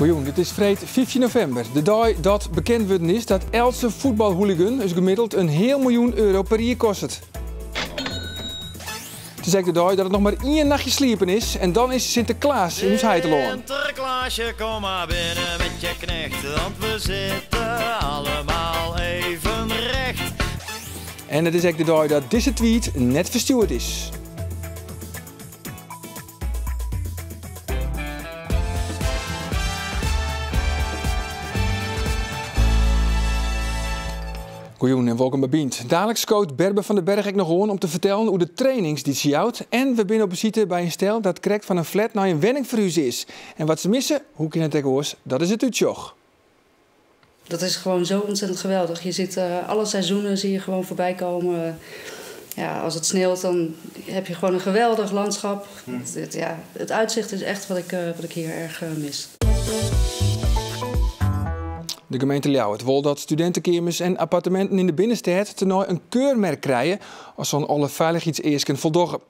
Goejûn, it is freed 15 novimber, de dei dat bekend wurden is dat eltse fuotbalhooligan ús gemiddeld in heal miljoen euro per jier kostet. It is ek de dei dat it noch mar ien nachtje sliepen is en dan is Sinteklaas yn ús heitelân. Sinterklaasje, kom maar binnen met je knecht, want we zitten allemaal even recht. En it is ek de dei dat dizze tweet net ferstjoerd is. Goejûn en wolkom by Bynt. Daliks skoot Berber van den Berg ek noch oan om te fertellen oer de trainings dy't se jout. En we binne op besite by in stel dat krekt fan in flat nei in wenning ferhuze is. En wat se misse, hoe kin it ek oars, dat is it útsjoch. Dat is gewoon zo ontzettend geweldig. Je ziet uh, alle seizoenen zie je gewoon voorbij komen. Ja, als het sneeuwt, dan heb je gewoon een geweldig landschap. Hm. Het, ja, het uitzicht is echt wat ik, uh, wat ik hier erg uh, mis. De gemeente Ljouwert wol dat studintekeamers en apparteminten yn de binnenstêd tenei in keurmerk krije as se oan alle feilichheidseasken foldogge.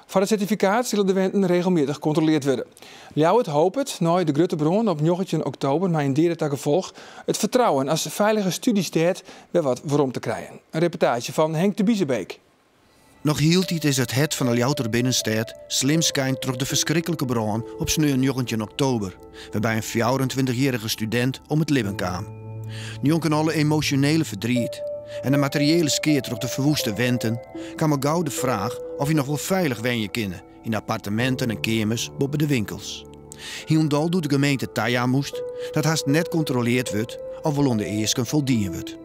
Foar it sertifikaat sille de wenten regelmjittich kontroleard wurde. Ljouwert hopet, nei de grutte brân op 19 oktober mei in deade ta gefolch, it fertrouwen as feilige studystêd wer wat werom te krijen. In reportaazje fan Henk de Biezebeek. Noch hieltyd is it hert fan de Ljouwerter binnenstêd slim skeind troch de ferskriklike brân op sneon 19 oktober, wêrby in 24-jierrige studint om it libben kaam. Njonken alle emosjonele ferdriet en de materiële skea troch de ferwoeste wenten, kaam al gau de fraach oft je noch wol feilich wenje kinne yn apparteminten en keamers boppe de winkels. Hielendal doe't de gemeente tajaan moast dat hast net kontroleard wurdt of wol oan de easken foldien wurdt.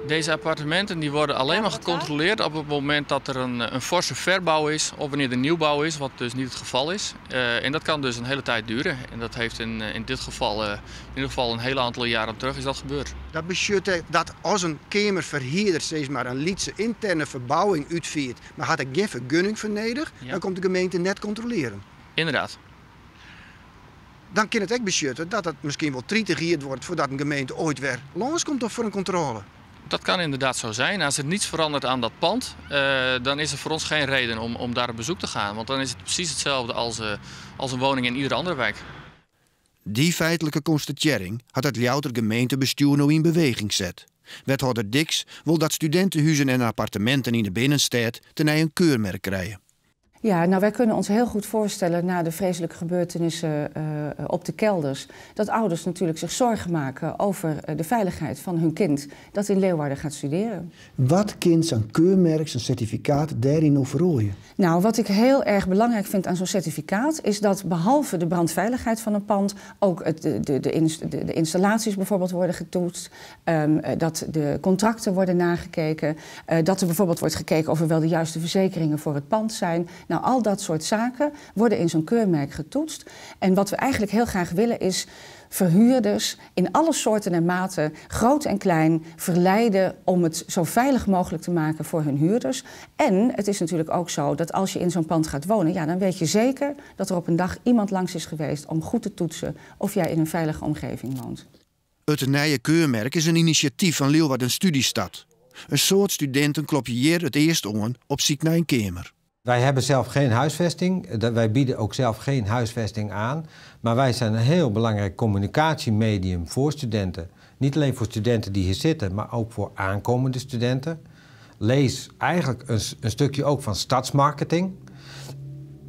Deze appartementen die worden alleen maar gecontroleerd op het moment dat er een, een forse verbouw is of wanneer er nieuwbouw is, wat dus niet het geval is. Uh, en dat kan dus een hele tijd duren. En dat heeft in, eh, in dit geval, uh, in ieder geval een heel aantal jaren terug is dat gebeurd. Dat betsjut dat as in keamerferhierder sis mar in lytse ynterne ferbouwing útfiert, mar hat der gjin fergunning foar nedich, ja. dan komt de gemeente net kontrolearjen. Inderdaad. Dan kin it ek betsjutte dat it miskien wol 30 jier duorret foardat in gemeente oait wer lânskomt of foar in kontrôle. Dat kan inderdaad zo zijn. Als er niets verandert aan dat pand, uh, dan is er voor ons geen reden om, om daar op bezoek te gaan. Want dan is het precies hetzelfde als, uh, als een woning in iedere andere wijk. Dy feitlike konstatearring hat it Ljouwerter gemeentebestjoer no yn beweging set. Wethâlder Diks wol dat studintehuzen en apparteminten yn de binnenstêd tenei in keurmerk krije. Ja, nou wij kunnen ons heel goed voorstellen na de vreselijke gebeurtenissen uh, op de kelders, dat ouders natuurlijk zich zorgen maken over eh, de veiligheid van hun kind dat in Leeuwarden gaat studeren. Wat kin sa'n keurmerk, sa'n sertifikaat dêryn no feroarje? Nou, wat ik heel erg belangrijk vind aan zo'n certificaat is dat behalve de brandveiligheid van een pand ook het, de, de, de, de installaties bijvoorbeeld worden getoetst, um, dat de contracten worden nagekeken, uh, dat er bijvoorbeeld wordt gekeken of er wel de juiste verzekeringen voor het pand zijn. Nou, al dat soort zaken worden in zo'n keurmerk getoetst. En wat we eigenlijk heel graag willen is verhuurders in alle soorten en maten, groot en klein, verleiden om het zo veilig mogelijk te maken voor hun huurders. En het is natuurlijk ook zo dat als je in zo'n pand gaat wonen, ja, dan weet je zeker dat er op een dag iemand langs is geweest om goed te toetsen of jij in een veilige omgeving woont. It nije keurmerk is in inisjatyf fan Leeuwarden Studiestad. In soad studinten klopje hjir it earst oan op syk nei in keamer. Wij hebben zelf geen huisvesting. Wij bieden ook zelf geen huisvesting aan. Maar wij zijn een heel belangrijk communicatiemedium voor studenten. Niet alleen voor studenten die hier zitten, maar ook voor aankomende studenten. Lees eigenlijk een, een stukje ook van stadsmarketing.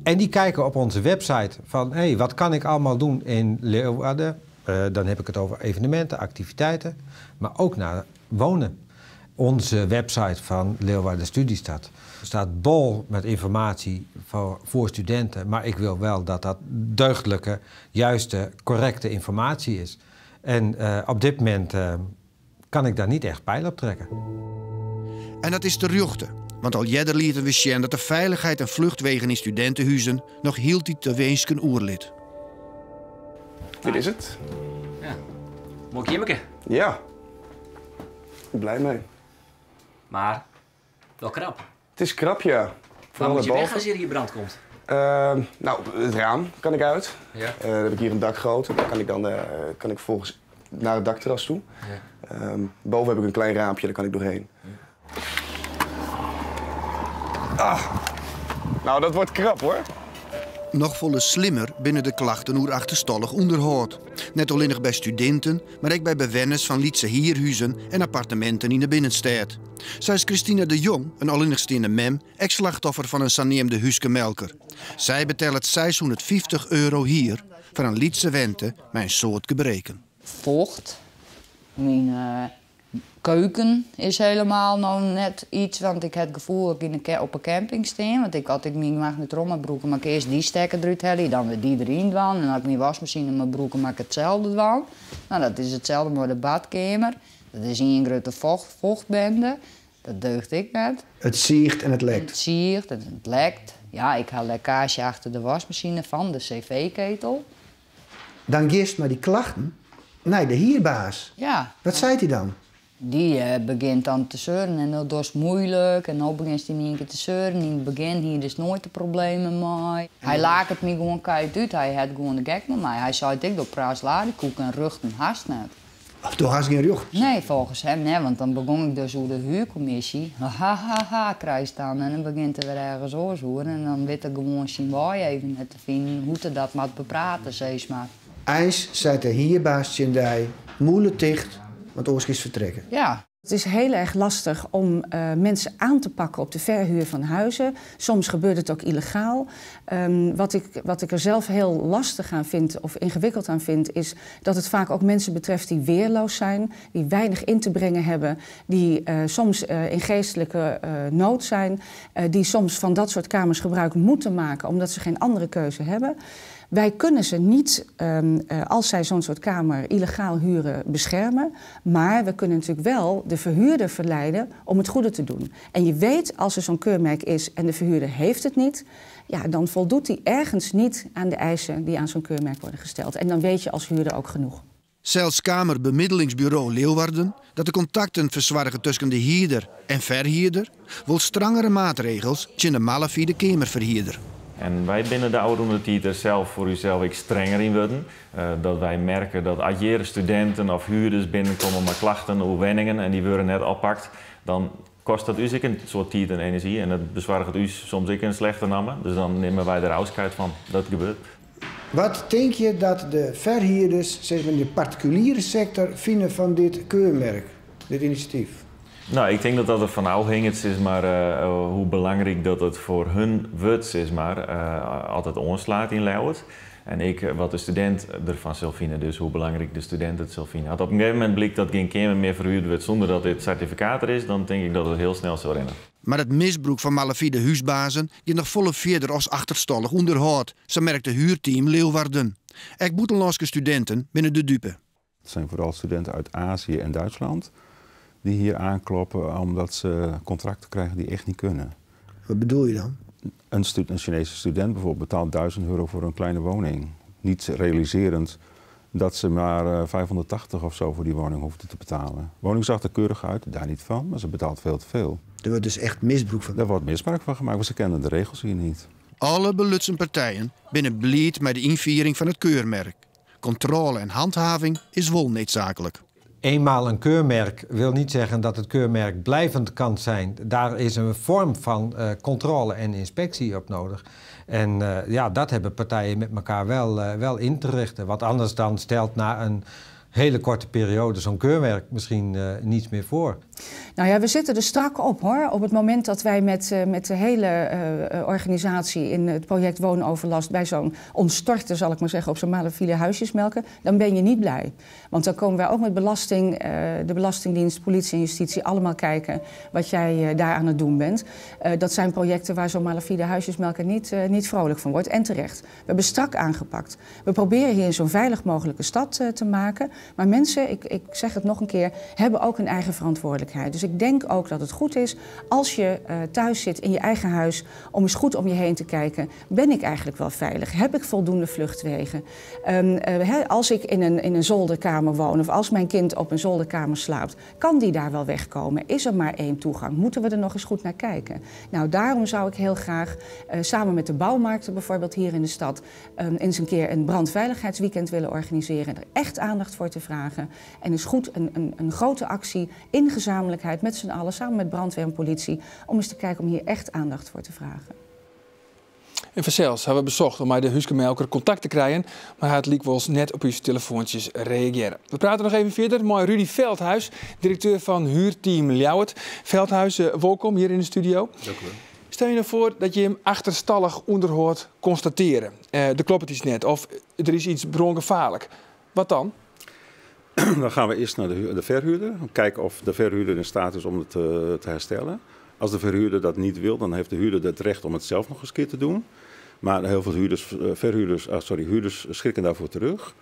En die kijken op onze website van hé, hey, wat kan ik allemaal doen in Leeuwarden? Uh, dan heb ik het over evenementen, activiteiten, maar ook naar wonen. Onze website van Leeuwarden Studiestad staat bol met informatie voor, voor studenten. Maar ik wil wel dat dat deugdelijke, juiste, correcte informatie is. En uh, op dit moment uh, kan ik daar niet echt pijl op trekken. En dat is terjochte. Want al earder lieten we sjen dat de feilichheid en fluchtwegen yn studintehuzen noch hieltyd te winsken oerlit. Dit is it. Ja. Moai keammerke. Ja. Bliid mei. Mar wol krap. It is krap, ja. Waar moet je weg als hier brand komt? Uh, nou, it raam kin ik út. Ja. Uh, dan ha ik hjir in dakgoot. Dan kin ik dan uh, kin ik folgens nei it dakterras ta. Ja. Um, boven ha ik in klein raampje, dêr kin ik trochhinne. Ja. Ah. Nou, dat wurdt krap hoor. Noch folle slimmer binne de klachten oer achterstallich ûnderhâld. Net allinnich by studinten, mar ek by bewenners fan lytse hierhuzen en apparteminten yn de binnenstêd. Sa is Christina de Jong, in allinnichsteande mem, ek slachtoffer fan in saneamde húskemelker. Sy betellet 650 euro hier foar in lytse wente mei in soad gebreken. Focht. Myn keuken is helemaal no net iets, want ik ha it gefoel dat ik yn de, op 'e camping stean. Want ik, as ik myn magnetron moat brûke, moat ik earst dy stekker derút helje, dan wer dy deryn dwaan. En as ik myn waskmasine moat brûke, moat ik itselde dwaan. No, dat is itselde mei de badkeamer. Dat is ien grutte focht, fochtbende. Dat deucht ek net. It siicht en it lekt. It siicht en it lekt. Ja, ik ha lekkaazje achter de waskmasine fan de cv-ketel. Dan giest mei dy klachten nei de hierbaas. Ja. Wat seit hy dan? Dy begjint dan te seuren en no dochst muoilik en no begjinst yn ien kear te seuren. Yn it begjin hie dus noait de problemen mei. Hy laket my gewoan keihard út. Hy hat gewoan de gek mei my. Hy seit ek, do praatst lariekoek en rjochten hast net. Of do hast gjin rjocht? Nee, folgens him net, want dan begong ik dus oer de huurkommisje. Ha ha ha, krijst dan. En dan begjint er wer ergens oars oer en dan wit er gewoan syn wei even net te finen hoe't er dat moat beprate, sis mar. Eins seit de hierbaas tsjin dy, mûle ticht, want oars kinst fertrekke. Ja. Het is heel erg lastig om mensen aan te pakken op de verhuur van huizen. Soms gebeurt het ook illegaal. Wat ik er zelf heel lastig aan vind of ingewikkeld aan vind, is dat het vaak ook mensen betreft die weerloos zijn, die weinig in te brengen hebben, die soms in geestelijke nood zijn, die soms van dat soort kamers gebruik moeten maken omdat ze geen andere keuze hebben. Wij kunnen ze niet, als zij zo'n soort kamer illegaal huren, beschermen. Maar we kunnen natuurlijk wel de verhuurder verleiden om het goede te doen. En je weet, als er zo'n keurmerk is en de verhuurder heeft het niet, ja, dan voldoet hij ergens niet aan de eisen die aan zo'n keurmerk worden gesteld. En dan weet je als huurder ook genoeg. Sels Kamerbemiddelingsbureau Leeuwarden, dat de kontakten fersoarget tusken de hierder en ferhierder, wol strangere maatregels tsjin de malafide keamerferhierder. En wy binne de ôfrûne tiid der sels foar ússels ek strenger yn wurden. Dat wy merke dat as hjir studinten of huurders binnenkomme mei klachten oer wenningen en dy wurde net oppakt, dan kostet dat ús ek in soad tiid en enerzjy en dat besoarget ús soms ek in slechte namme. Dus dan nimme wy der ôfskied fan. Dat gebeurt. Wat tinke je dat de ferhierders, sis mar de partikuliere sektor, fine fan dit keurmerk, dit inisjatyf? No, ik tink dat dat derfan ôfhinget, sis mar, hoe belangryk dat it foar hun wurdt, sis mar, as it oanslacht yn Ljouwert. En ek wat de studint derfan sil fine, dus hoe belangryk de studint it sil fine. As op in gegeven momint blykt dat gjin keamer mear ferhuurd wurdt sûnder dat dit sertifikaat der is, dan tink ik dat it hiel snel sil rinne. Mar it misbrûk fan malafide húsbazen giet noch folle fierder as achterstallich ûnderhâld, sa merkt de Huurteam Leeuwarden. Ek bûtenlânske studinten binne de dupe. Het zijn vooral studenten uit Azië en Duitsland die hier aankloppen omdat ze contracten krijgen die echt niet kunnen. Wat bedoel je dan? Een Chinese student bijvoorbeeld betaalt 1000 euro voor een kleine woning. Niet realiserend dat ze maar 580 of zo voor die woning hoefden te betalen. De woning zag er keurig uit, daar niet van, maar ze betaalt veel te veel. Er wordt dus echt misbruik van Daar wordt misbruik van gemaakt, want ze kennen de regels hier niet. Alle belutsen partijen binne bliid mei de ynfiering fan it keurmerk. Kontrôle en hanthaving is wol needsaaklik. Eenmaal een keurmerk wil niet zeggen dat het keurmerk blijvend kan zijn. Daar is een vorm van controle en inspectie op nodig. En ja, dat hebben partijen met elkaar wel in te richten. Want anders dan stelt na een hele korte periode zo'n keurmerk misschien niets meer voor. Nou ja, we zitten er strak op hoor. Op het moment dat wij met de hele organisatie in het project Woonoverlast bij zo'n ontstorten, zal ik maar zeggen, op zo'n malafide huisjesmelker, dan ben je niet blij. Want dan komen wij ook met de Belastingdienst, politie en justitie allemaal kijken wat jij daar aan het doen bent. Dat zijn projecten waar zo'n malafide huisjesmelker niet vrolijk van wordt. En terecht. We hebben strak aangepakt. We proberen hier een zo veilig mogelijke stad te maken. Maar mensen, ik zeg het nog een keer, hebben ook een eigen verantwoordelijkheid. Dus ik denk ook dat het goed is als je thuis zit in je eigen huis om eens goed om je heen te kijken. Ben ik eigenlijk wel veilig? Heb ik voldoende vluchtwegen? Als ik in een zolderkamer woon of als mijn kind op een zolderkamer slaapt, kan die daar wel wegkomen? Is er maar één toegang? Moeten we er nog eens goed naar kijken? Nou, daarom zou ik heel graag samen met de bouwmarkten bijvoorbeeld hier in de stad eens een keer een brandveiligheidsweekend willen organiseren en er echt aandacht voor te vragen. En eens goed een grote actie in gezamenlijkheid met z'n allen, samen met brandweer en politie, om eens te kijken om hier echt aandacht voor te vragen. En fansels hawwe we besocht om mei de húskemelker kontakt te krijen, mar hy hat lykwols net op ús telefoantsjes reagearre. We prate noch even fierder mei Rudy Veldhuis, direkteur fan Huurteam Ljouwert. Veldhuis, wolkom hjir yn de studio. Dank u wel. Stel je nou foar dat je him achterstallich ûnderhâld konstatearje. Der kloppet iets net of der is iets brângefaarlik. Wat dan? Dan gaan we eerst naar de verhuurder. Kijken of de verhuurder in staat is om het te herstellen. Als de verhuurder dat niet wil, dan heeft de huurder het recht om het zelf nog eens een keer te doen. Maar heel veel huurders, verhuurders, ah, sorry, huurders schrikken daarvoor terug.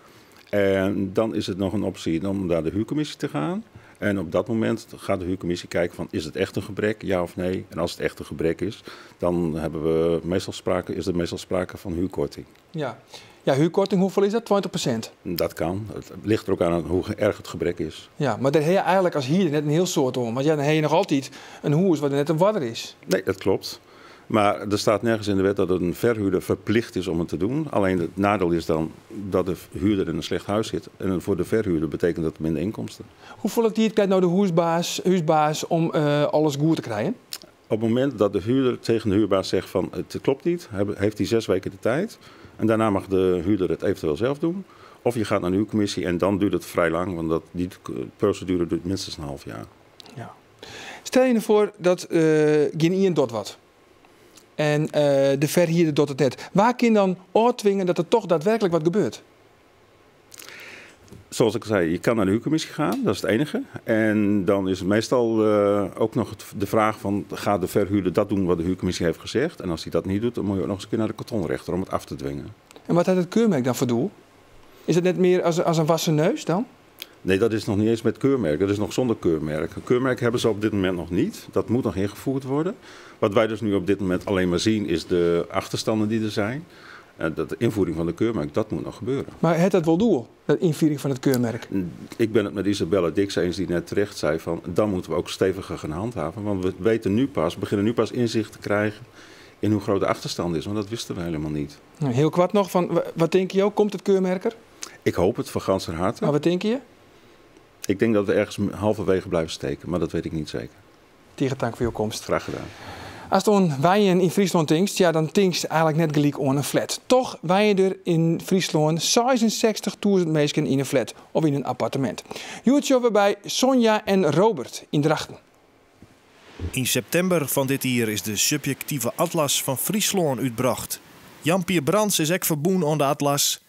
En dan is het nog een optie om naar de huurcommissie te gaan. En op dat moment gaat de huurcommissie kijken van is het echt een gebrek, ja of nee. En als het echt een gebrek is, dan hebben we meestal sprake, is er meestal sprake van huurkorting. Ja. Ja, huurkorting, hoeveel is dat? 20%? Dat kan. Het ligt er ook aan hoe erg het gebrek is. Ja, mar dêr ha je eigentlik as hierder net in hiel soad oan. Want ja, dan ha je noch altyd in hûs wat net op oarder is. Nee, dat klopt. Maar er staat nergens in de wet dat een verhuurder verplicht is om het te doen. Alleen het nadeel is dan dat de huurder in een slecht huis zit. En voor de verhuurder betekent dat minder inkomsten. Hoefolle tiid krijt no de húsbaas om alles goed te krijen? Op het moment dat de huurder tegen de huurbaas zegt van het klopt niet, heeft hij 6 weken de tijd. En daarna mag de huurder het eventueel zelf doen. Of je gaat naar de huurcommissie en dan duurt het vrij lang, want die procedure duurt minstens een half jaar. Ja. Stel je foar dat gjinien docht wat. En de ferhierder docht it net. Wa kin dan ôftwinge dat der toch daadwerklik wat gebeurt? Zoals ik zei, je kan naar de huurcommissie gaan, dat is het enige. En dan is het meestal ook nog de vraag van, gaat de verhuurder dat doen wat de huurcommissie heeft gezegd? En als hij dat niet doet, dan moet je ook nog eens een keer naar de kantonrechter om het af te dwingen. En wat hat it keurmerk dan foar doel? Is it net mear as in wassen neus dan? Nee, dat is nog niet eens met keurmerk. Dat is nog zonder keurmerk. Een keurmerk hebben ze op dit moment nog niet. Dat moet nog ingevoerd worden. Wat wij dus nu op dit moment alleen maar zien is de achterstanden die er zijn. Dat de invoering van de keurmerk, dat moet nog gebeuren. Mar hat dat wol doel, de ynfiering fan it keurmerk? Ik ben het met Isabelle Dix eens die net terecht zei van dan moeten we ook steviger gaan handhaven. Want we weten nu pas, beginnen nu pas inzicht te krijgen in hoe groot de achterstand is. Want dat wisten we helemaal niet. Nou, hiel koart noch, fan, wat tinke jo? Komt it keurmerk der? Ik hoop het van ganser harte. Mar wat tinke je? Ik denk dat we ergens halverwege blijven steken, maar dat weet ik niet zeker. Tige tank foar jo komst. Graag gedaan. Ast oan wenjen yn Fryslân tinkst, ja, dan tinkst eigentlik net gelyk oan in flat. Toch wenje der yn Fryslân 66.000 minsken yn in flat of yn in appartemint. Hjoed sjogge we by Sonja en Robert yn Drachten. Yn septimber fan dit jier is de subjektive atlas fan Fryslân útbrocht. Jan-Pier Brands is ek ferbûn oan de atlas.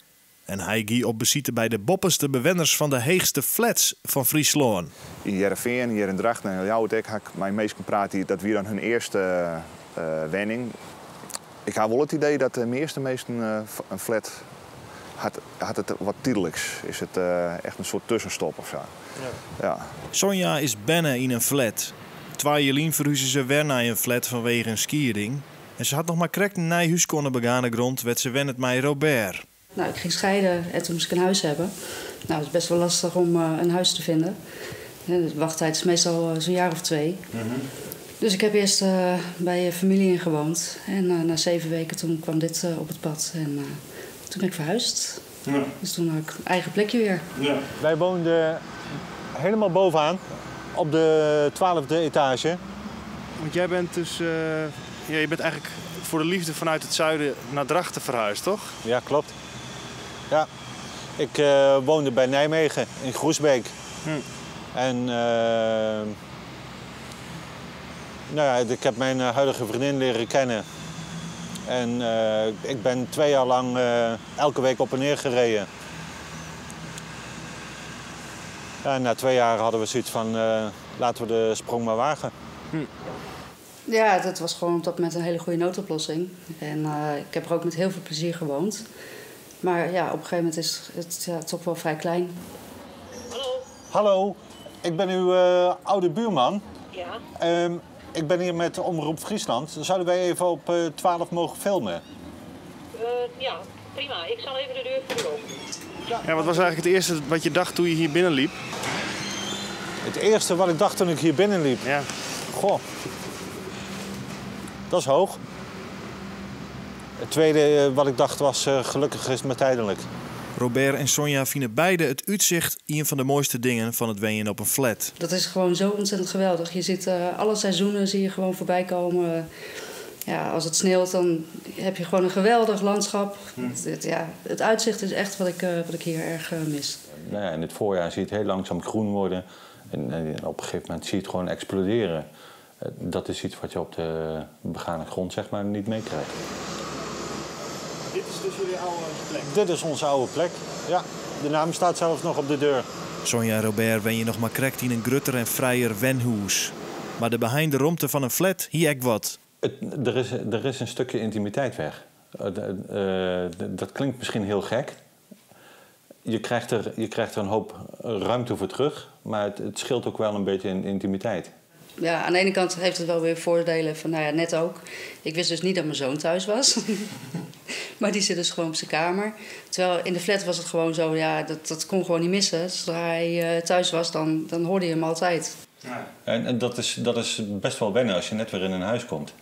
En hy gie op besite by de boppeste bewenners fan de heechste flats fan Fryslân. Yn Hearrenfean, hjir yn Drachten en Ljouwert ek, ha ik mei minsken praat dy't dat wie dan hun earste wenning. Ik ha wol it idee dat de measte minsken in flat hat it wat tydliks. Is it echt in soart tuskenstop of sa. Ja. Ja. Sonja is berne yn in flat. 2 jier lyn ferhuze se wer nei in flat fanwege in skieding. En se hat noch mar krekt in nij húske oan de begane grûn wêr't se wennet mei Robert. Nou, ik ging scheiden en toen moest ik een huis hebben. Nou, het is best wel lastig om een huis te vinden. De wachttijd is meestal zo'n jaar of 2. Dus ik heb eerst bij familie in gewoond. En na 7 weken toen kwam dit op het pad. En toen ben ik verhuisd. Ja. Dus toen had ik een eigen plekje weer. Ja. Wij woonden helemaal bovenaan, op de 12e etage. Want jij bent dus, ja, je bent eigenlijk voor de liefde vanuit het zuiden naar Drachten verhuisd, toch? Ja, klopt. Ja, ik woonde bij Nijmegen in Groesbeek. En nou ja, ik heb mijn huidige vriendin leren kennen. En ik ben 2 jaar lang elke week op en neer gereden. Ja, en na 2 jaar hadden we zoiets van, laten we de sprong maar wagen. Ja, dat was gewoon op dat moment een hele goede noodoplossing. En ik heb er ook met heel veel plezier gewoond. Maar ja, op een gegeven moment is het, ja, toch wel vrij klein. Hallo, ik ben uw oude buurman. Ja. Ik ben hier met Omroep Friesland. Zouden wij even op 12 mogen filmen? Ja, prima. Ik zal even de deur voor u openen. Ja, wat was eigenlijk het eerste wat je dacht toen je hier binnenliep? Het eerste wat ik dacht toen ik hier binnenliep? Ja. Goh, dat is hoog. Het tweede wat ik dacht was, gelukkig is het maar tijdelijk. Robert en Sonja fine beide it útsicht ien fan de moaiste dingen fan it wenjen op in flat. Dat is gewoon zo ontzettend geweldig. Je ziet alle seizoenen zie je gewoon voorbij komen. Ja, als het sneeuwt, dan heb je gewoon een geweldig landschap. Het, ja, het uitzicht is echt wat ik hier erg mis. Nou ja, in het voorjaar zie je het heel langzaam groen worden. En op een gegeven moment zie je het gewoon exploderen. Dat is iets wat je op de begane grond zeg maar, niet meekrijgt. Dit is dus jullie oude plek? Dit is onze oude plek, ja. De naam staat zelfs nog op de deur. Sonja en Robert wenje noch mar krekt yn in grutter en frijer wenhûs. Mar de beheinde romte fan in flat hie ek wat. Er is een stukje intimiteit weg. Dat klinkt misschien heel gek. Je krijgt er een hoop ruimte voor terug, maar het scheelt ook wel een beetje in intimiteit. Ja, aan de ene kant heeft het wel weer voordelen van, nou ja, net ook. Ik wist dus niet dat mijn zoon thuis was. Maar die zit dus gewoon op zijn kamer. Terwijl in de flat was het gewoon zo, ja, dat kon gewoon niet missen. Zodra hij thuis was, dan hoorde je hem altijd. Ja. En dat is best wel wennen als je net weer in een huis komt.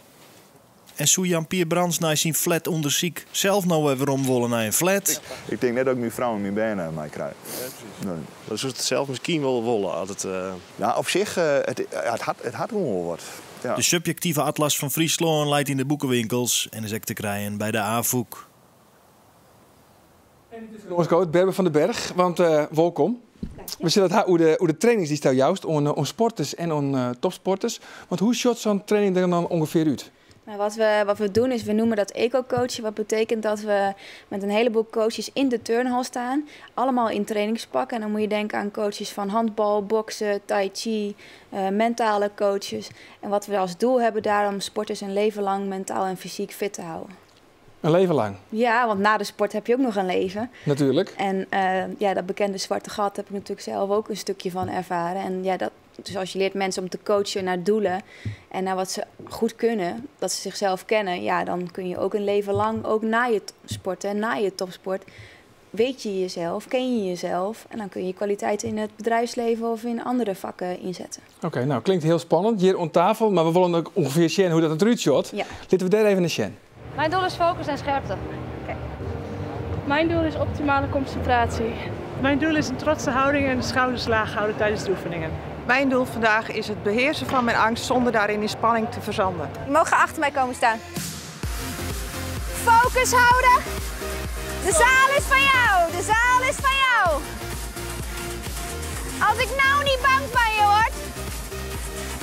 En soe Jan-Pier Brands nei syn flatûndersyk sels no wer werom wolle nei in flat? Ik tink net dat ik myn frou en myn bern mei krij. Ja, presys. Nee. Dat is it sels miskien wol wolle. Altyd. Ja, op sich, ja, it hat gewoan wol wat. Ja. De subjektive atlas fan Fryslân leit yn de boekewinkels en is ek te krijen by de Afûk. En Berber van den Berg, want wolkom. We sille it ha oer de trainings dy'tsto joust oan sporters en oan topsporters. Want hoe sjocht sa'n training der dan ûngefear út? Nou, wat we doen is, we noemen dat eco-coachen. Wat betekent dat we met een heleboel coaches in de turnhal staan. Allemaal in trainingspakken. En dan moet je denken aan coaches van handbal, boksen, tai chi, mentale coaches. En wat we als doel hebben daar om sporters een leven lang mentaal en fysiek fit te houden. Een leven lang? Ja, want na de sport heb je ook nog een leven. Natuurlijk. En ja, dat bekende zwarte gat heb ik natuurlijk zelf ook een stukje van ervaren. En ja, dus als je leert mensen om te coachen naar doelen en naar wat ze goed kunnen, dat ze zichzelf kennen, ja, dan kun je ook een leven lang, ook na je sporten en na je topsport, weet je jezelf, ken je jezelf en dan kun je kwaliteit in het bedrijfsleven of in andere vakken inzetten. Oké, nou klinkt hiel spannend hjir oan tafel, mar we wolle ek ûngefear sjen hoe't dat derút sjocht. Ja. Litte we dêr even nei sjen. Mijn doel is focus en scherpte. Oké. Mijn doel is optimale concentratie. Mijn doel is een trotse houding en de schouders laag houden tijdens de oefeningen. Mijn doel vandaag is het beheersen van mijn angst zonder daarin in spanning te verzanden. Je mogen achter mij komen staan. Focus houden. De zaal is van jou. De zaal is van jou. Als ik nou niet bang van je word,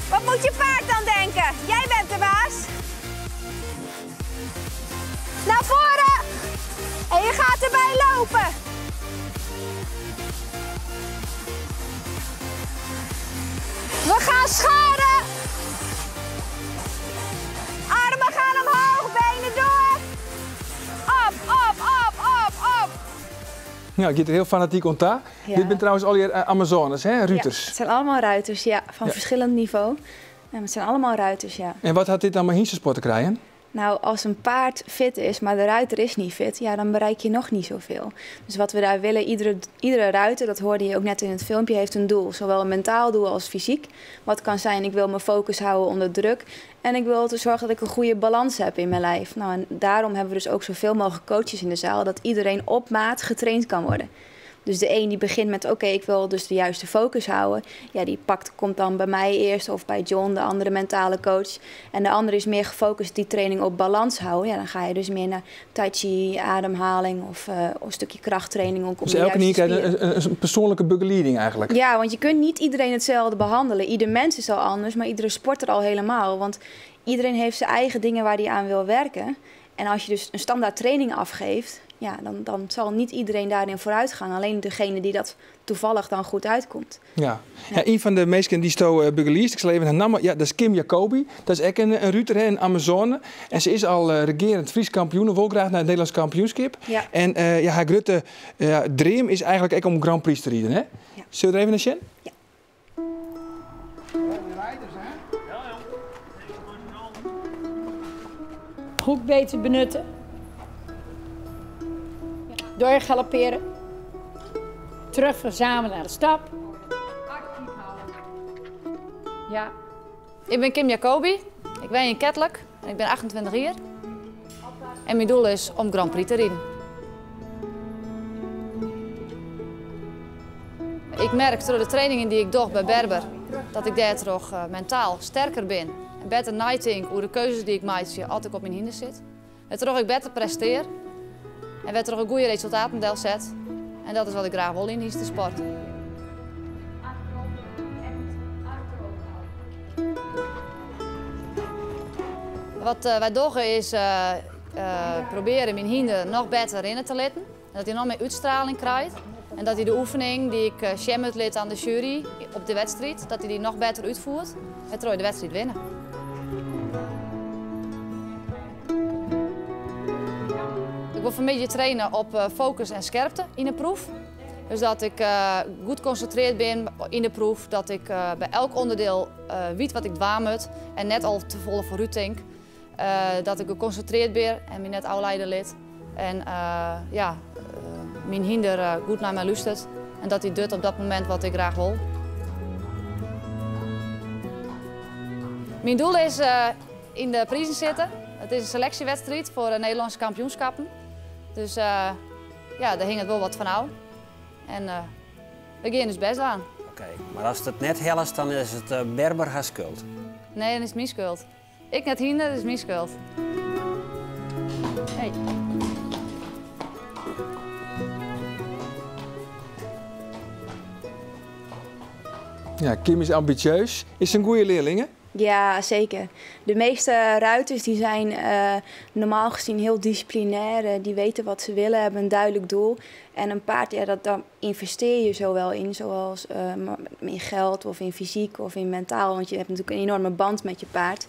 wat moet je paard dan denken? Jij bent de baas. Naar voren. En je gaat erbij lopen. We gaan scharen. Armen gaan omhoog, benen door. Op, op, op, op, op. Ja, it giet der hiel fanatyk oan ta. Ja. Dit binne trouwens allegear Amazones, hè? Ruters. Ja, het zijn allemaal ruiters, ja, van verschillend niveau. En het zijn allemaal ruiters, ja. En wat hat dit dan mei hynstesport te krijen? Nou, als een paard fit is, maar de ruiter is niet fit, ja, dan bereik je nog niet zoveel. Dus wat we daar willen, iedere ruiter, dat hoorde je ook net in het filmpje, heeft een doel. Zowel een mentaal doel als fysiek. Wat kan zijn, ik wil mijn focus houden onder druk. En ik wil ervoor zorgen dat ik een goede balans heb in mijn lijf. Nou, en daarom hebben we dus ook zoveel mogelijk coaches in de zaal, dat iedereen op maat getraind kan worden. Dus de een die begint met, oké, ik wil dus de juiste focus houden. Ja, die komt dan bij mij eerst of bij John, de andere mentale coach. En de andere is meer gefocust die training op balans houden. Ja, dan ga je dus meer naar tai chi, ademhaling of een stukje krachttraining. Om Dus de elke juiste keer krijgt spieren. een persoonlijke begelieding eigenlijk. Ja, want je kunt niet iedereen hetzelfde behandelen. Ieder mens is al anders, maar iedere sporter al helemaal. Want iedereen heeft zijn eigen dingen waar hij aan wil werken. En als je dus een standaard training afgeeft, ja, dan zal niet iedereen daarin vooruit gaan. Alleen degene die dat toevallig dan goed uitkomt. Ja. Ja, een fan de minsken dy'tsto begeliedst, ik sil even har namme, ja, dat is Kim Jacobi. Dat is ek in ruter, hè, in Amazone. En se is al regearend Frysk kampioen, wol graach nei it Nederlânsk kampioenskip. Ja. En ja, har grutte dream is eigentlik ek om Grand Prix te riden. Hè? Ja. Sille we der even nei sjen? Ja. Rijders, hè? Hoek beter benutten. Doorgalopperen. Terug verzamelen naar de stap. Ja. Ik ben Kim Jacobi. Ik ben in Ketlik en ik ben 28 jaar. En mijn doel is om Grand Prix te rijden. Ik merk door de trainingen die ik doe bij Berber dat ik daar toch mentaal sterker ben en better neitink oer de keuzes dy't ik meitsje as ik op myn hynder sit. Wêrtroch ik better prestear en wêrtroch ik goede resultaten delset. En dat is wat ik graach wol yn hynstesport. Wat wy dogge is probearje myn hynder noch better rinne te litten. Dat hy noch mear útstraling krijt. En dat hy de oefening dy't ik sjen moat lit oan de sjuery op de wedstriid, dat hy dy noch better útfiert, wêrtroch je de wedstriid winne. Ik wol fan 'e middei traine op fokus en skerpte yn 'e proef. Dus dat ik goed konsintrearre bin yn de proef, dat ik by elk ûnderdiel wit wat ik dwaan moat en net al te folle foarút tink. Dat ik gekonsintrearre bin en my net ôfliede lit. En ja, myn hynder goed nei my lústeret en dat hy docht op dat momint wat ik graach wol. Myn doel is yn de prizen sitte. It is in seleksjewedstriid foar de Nederlânske kampioenskippen. Dus ja, dêr hinget wol wat fan ôf. En we gean ús bêst dwaan. Oké, mar ast it net hellest, dan is it Berber har skuld. Nee, dan is it myn skuld. Ik net hynder, is myn skuld. Hey. Ja, Kim is ambitieus. Is se in goede learlinge? Ja, zeker. De meeste ruiters die zijn normaal gezien heel disciplinair. Die weten wat ze willen, hebben een duidelijk doel. En een paard, ja, daar investeer je zowel in, zoals in geld of in fysiek of in mentaal. Want je hebt natuurlijk een enorme band met je paard.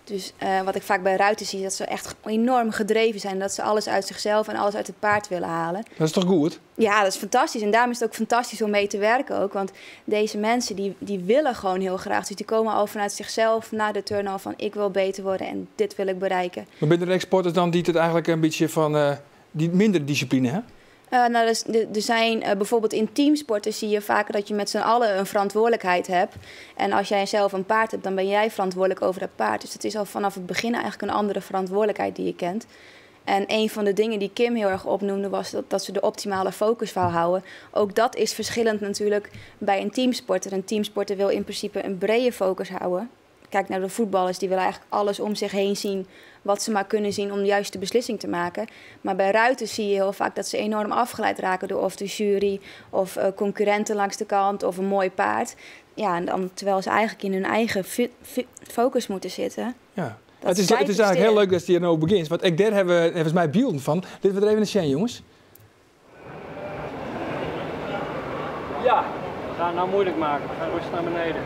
Dus wat ik vaak bij ruiters zie, is dat ze echt enorm gedreven zijn. Dat ze alles uit zichzelf en alles uit het paard willen halen. Dat is toch goed? Ja, dat is fantastisch. En daarom is het ook fantastisch om mee te werken ook. Want deze mensen, die willen gewoon heel graag. Dus die komen al vanuit zichzelf naar de turnhal van ik wil beter worden en dit wil ik bereiken. Maar binnen de exporters dan die het eigenlijk een beetje van die minder discipline, hè? Nou, dus, er zijn bijvoorbeeld in teamsporten zie je vaker dat je met z'n allen een verantwoordelijkheid hebt. En als jij zelf een paard hebt, dan ben jij verantwoordelijk over dat paard. Dus het is al vanaf het begin eigenlijk een andere verantwoordelijkheid die je kent. En een van de dingen die Kim heel erg opnoemde was dat ze de optimale focus wou houden. Ook dat is verschillend natuurlijk bij een teamsporter. Een teamsporter wil in principe een brede focus houden. Kijk naar de voetballers, die willen eigenlijk alles om zich heen zien wat ze maar kunnen zien om de juiste beslissing te maken. Maar bij ruiters zie je heel vaak dat ze enorm afgeleid raken door of de jury of concurrenten langs de kant of een mooi paard. Ja, en dan, terwijl ze eigenlijk in hun eigen focus moeten zitten. Ja. Dat Het zij is eigenlijk heel presteren. leuk dat je hier nou begint, want ik daar hebben we volgens mij beelden van. Dit we er even een scène, jongens. Ja, we gaan het nou moeilijk maken. We gaan rustig naar beneden.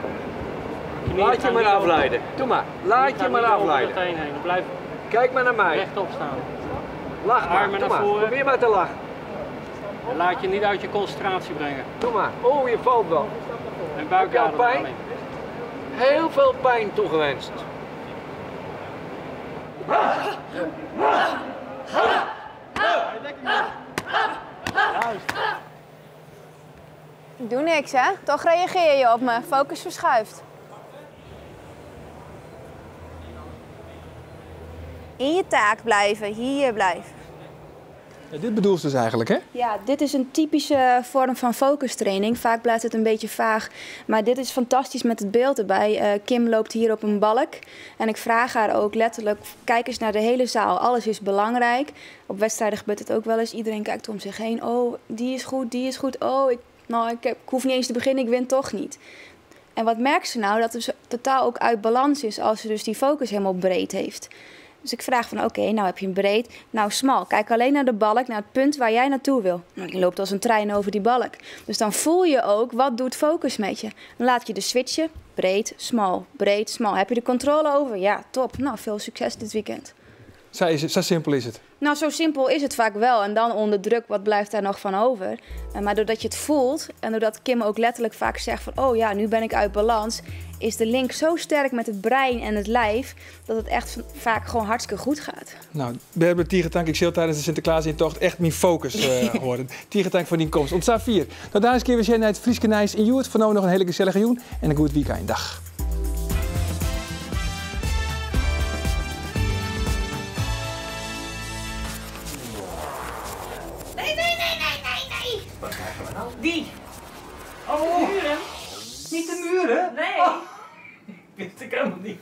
Knieën Laat je gaan maar niet over afleiden. Doe maar. Laat Knieën je gaan maar niet over de afleiden. teen heen. Blijf Kijk maar naar mij. Rechtop staan. Lach maar. Armen Doe naar maar. voren. Probeer maar te lachen. En laat je niet uit je concentratie brengen. Doe maar. Oh, je valt wel. En Heb je al buikademhaling. pijn? Heel veel pijn toegewenst. Ik doe niks, hè? Toch reageer je op me. Focus verschuift. In je taak blijven, hier blijven. Ja, dit bedoelt ze dus eigenlijk, hè? Ja, dit is een typische vorm van focustraining. Vaak blijft het een beetje vaag, maar dit is fantastisch met het beeld erbij. Kim loopt hier op een balk en ik vraag haar ook letterlijk, kijk eens naar de hele zaal. Alles is belangrijk. Op wedstrijden gebeurt het ook wel eens. Iedereen kijkt om zich heen. Oh, die is goed, die is goed. Oh, ik hoef niet eens te beginnen, ik win toch niet. En wat merkt ze nou? Dat ze totaal ook uit balans is als ze dus die focus helemaal breed heeft. Dus ik vraag van, oké, nou heb je hem breed, nou smal. Kijk alleen naar de balk, naar het punt waar jij naartoe wil. Nou, je loopt als een trein over die balk. Dus dan voel je ook, wat doet focus met je? Dan laat je de switchen, breed, smal, breed, smal. Heb je de controle over? Ja, top. Nou, veel succes dit weekend. Zo is het, zo simpel is het. Nou, zo simpel is het vaak wel. En dan onder druk, wat blijft daar nog van over? Maar doordat je het voelt en doordat Kim ook letterlijk vaak zegt van, oh ja, nu ben ik uit balans, is de link zo sterk met het brein en het lijf dat het echt vaak gewoon hartstikke goed gaat. Nou, we hebben Tiegetank, ik zit tijdens de Sinterklaasintocht echt mijn focus horen. Tiegetank voor die komst. Ontsta 4. Nou, daar is keer weer naar het Frieske Nijs in Joert. Voor nu nog een hele gezellige joen en een goed weekend. Dag. Nee, nee, nee, nee, nee, nee. Wat krijgen we nou? Die. Oh. De muren. Niet de muren? Nee. Oh. Wist ik helemaal niet.